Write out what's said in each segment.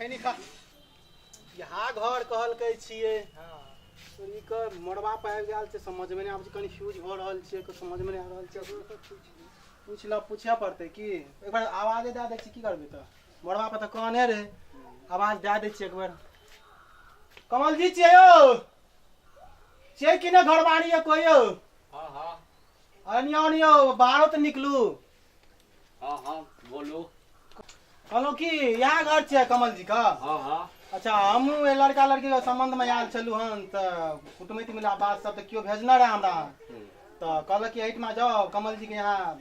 खैनी खा। यहाँ घर कहलकै छियै। तो ई के मरबा पर आबि गेल छै, समझमे नहि आबै छै, कन्फ्यूज भऽ रहल छियै, कुछ समझमे नहि आबि रहल छै। पूछ ल, पूछे पड़तै की? एक बार आवाजे दए दै छी, की करबै? तऽ मरबा पर तऽ कहने रहै, आवाज दए दै छियै एक बेर। कमल जी छियै यौ? छियै कि नहि घरवारी यौ कोइ यौ? हाँ हाँ। अरे आउ ने यौ, बाहरो तऽ निकलू। हाँ हाँ, बोलू। कहलहुँ कि इएह घर छियै कमल जी के? हाँ हाँ। अच्छा, हमहूँ एहि लड़का लड़कीके सम्बन्धमे आयल छलहुँ हन, तऽ कुटुमैती मिला बात सब तऽ केओ भेजने रहए हमरा, तऽ कहलक कि एहिठमा जाउ, कमल जीके यहाँ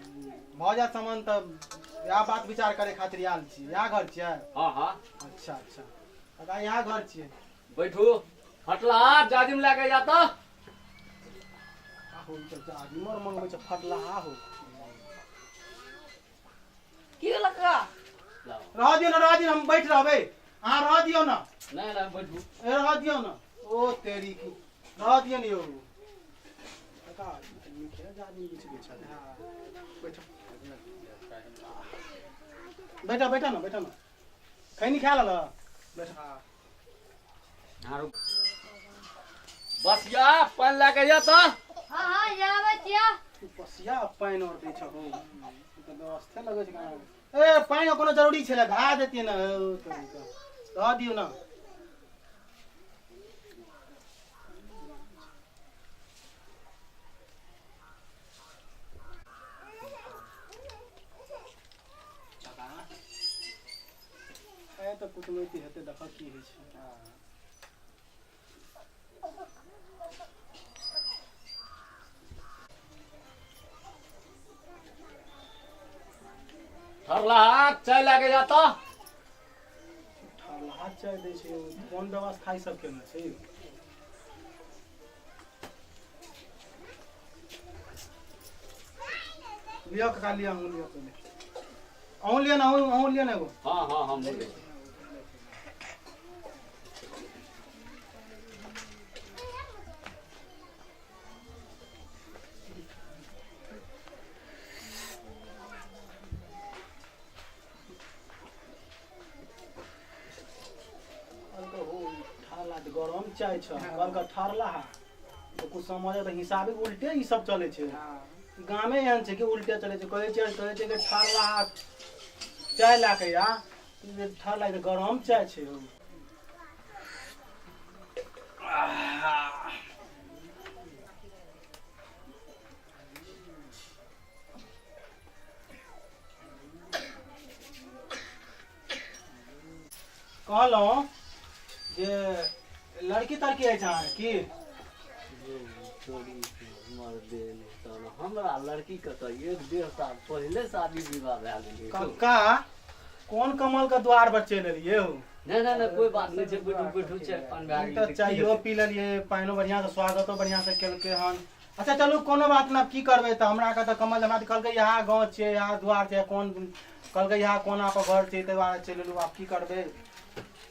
भऽ जायत सम्बन्ध। तऽ इएह बात विचार करै खातिर आयल छी। इएह घर छियै? हाँ हाँ। अच्छा अच्छा, काका इएह घर छियै? बैठू। फटला जाजिम लए के जा तऽ। आहो, ई तऽ जाजिम आर मंगबै छै, फटलाहा हो। की भेल काका? रह दियौ ने, रह दियौ, हम बैठ रहबै, अहाँ रह दियौ ने। नहि नहि, बैठू। ए, रह दियौ ने। ओ तेरी की, रह दियौ ने यौ काका, ई तऽ नीके जाजिम बिछबै छलै। बैठो बैठो, बैठो ने, बैठो ने। खैनी खा लेलऽ? बैठो। बसिया पानि लए के जा तऽ। हाँ हाँ, आबै छियै। बसिया पानि आओर दै छहो, ई तऽ व्यवस्थे लगै छै गाँवमे। ए, पानि कोनो जरूरी छलै? घा देतियै ने। हौ, तोरी के। रह दियौ ने। ए, तऽ कुटमैती हेतै, देखऽ की होइ छै। ठरला चाय लए के जा तऽ। ठरलाहा चाय दै छै, कोन व्यवस्था ई सब केने छै? लिअ काका, लिअ, अहूँ लिअ पहिले, अहूँ लिअ ने, अहूँ अहूँ लिअ ने एगो। हाँ हाँ, हम लै छी। कहलकै हो ठरला तऽ गरम चाय छ, कहलकै ठरला तऽ कुछ समझ तऽ हिसाबे उल्टे ई सब चलै छै। गामे एहन छै कि उल्टे चलै छै। कहै छै, कहै छै कि ठरला चाय लए कऽ या ठरला तऽ गरम चाय छै हौ। कहलहुँ जे लड़की तड़की अछि अहाँके की? हमरा लड़की के तऽ 1-1.5 साल पहिले शादी विवाह भए गेलै। कक्का, कोन कमल के द्वार पर चलि एलियै हो? नहि नहि नहि, कोइ बात नहि छै, बैठू बैठू, चाय पान भए हम गेलै। तऽ की चाइयो हेतै? पी लेलियै, पानिओ बढ़िआँ से, स्वागतो बढ़िआँ से केलकै हन। अच्छा चलू, कोनो बात नहि, आब की करबै? तऽ हमरा के तऽ कमल हमरा तऽ कहलकै यहाँ गाँव छियै, यहाँ द्वार छै, कोन कहलकै यहाँ कोना पर घर छै, ताहि दुआरे चलि एलहुँ। आब की करबै?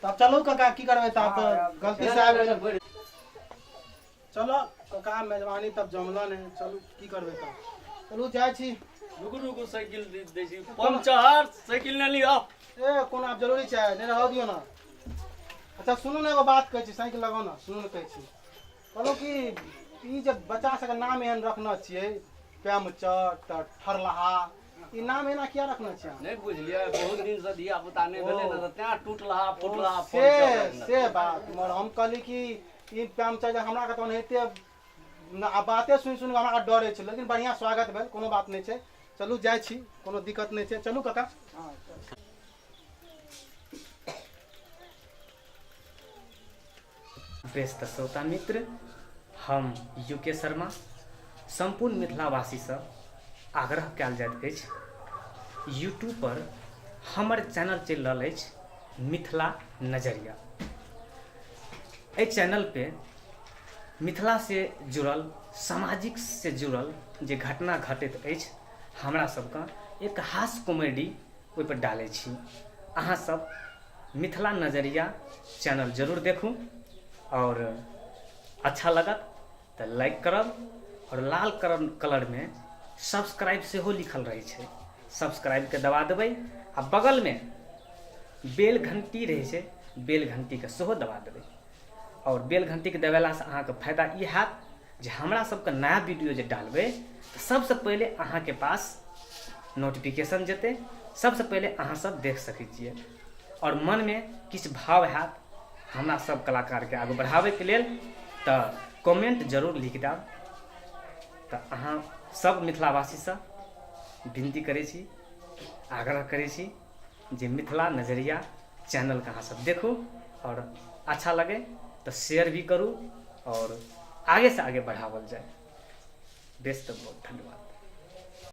तब चलू काका, की करबै? तऽ आब तऽ गलती से आबि गेल। चलो काका, मेजबानी तब जमल नहि। चलू, की करबै? तब चलू, जाइ छी। रुकू रुकू, साइकिल दै छी, पंचर साइकिल नहि लिअ। ए, कोनो आब जरूरी छै? नहि, रहऽ दियौ ने। अच्छा सुनू ने, एगो बात कहै छी, साइकिल लगाउ ने। सुनू ने, कहै छी, कहलहुँ कि ई जे बच्चा सबके नाम एहन रखने छियै, प्रेमचर तऽ ठरलहा, ई नाम एना किया रखने छियै अहाँ? नहि बुझलियै, बहुत दिन से धिया पुता नहि भेलै ने, तऽ तें टूटलहा फुटलहा से पंचर रखने। से बात मगर हम कहली कि ई प्रेमचर जे हमरा के तऽ ओनाहिते न, आ बाते सुनि सुनि कऽ हमरा डर छै, लेकिन बढ़िआँ स्वागत भेल, कोनो बात नहि छै। चलू, जाइ छी, कोनो दिक्कत नहि छै। चलू काका। बेस तऽ श्रोता मित्र, हम you के शर्मा सम्पूर्ण मिथिलावासीसँ आग्रह कयल जाइत अछि, यूट्यूब पर हमर चैनल चलि रहल अछि मिथिला नजरिया। एहि चैनल पे मिथिला से जुड़ल, सामाजिक से जुड़ल जे घटना घटैत अछि, हमरा सबके एक हास्य कॉमेडी ओहिपर डालै छी। अहाँ सब मिथिला नजरिया चैनल जरूर देखू आओर अच्छा लगत तऽ लाइक करब आओर लाल कलरमे सब्सक्राइब सेहो लिखल रहै छै, सब्सक्राइबके दबा देबै आ बगलमे बेल घंटी रहै छै। बेल घंटीके सेहो दबा देबै। आओर बेल घंटीके दबेलासँ अहाँके फायदा ई हैत जे हमरा सबके नया वीडियो जे डालबै तऽ सबसँ पहिले अहाँके पास नोटिफिकेशन जेतै, सबसँ पहिले अहाँ सब देख सकै छियै। आओर मनमे किछु भाव हैत हमरा सब कलाकारके आगू बढ़ाबैके लेल तऽ कमेंट जरूर लिख देब। तऽ अहाँ सब मिथिलावासीसँ विनती करै छी, आग्रह करै छी जे मिथिला नजरिया चैनलके अहाँ सब देखू आओर अच्छा लगे तऽ शेयर भी करू आओर आगेसँ आगे बढ़ावल जाय। बेस, तऽ बहुत धन्यवाद।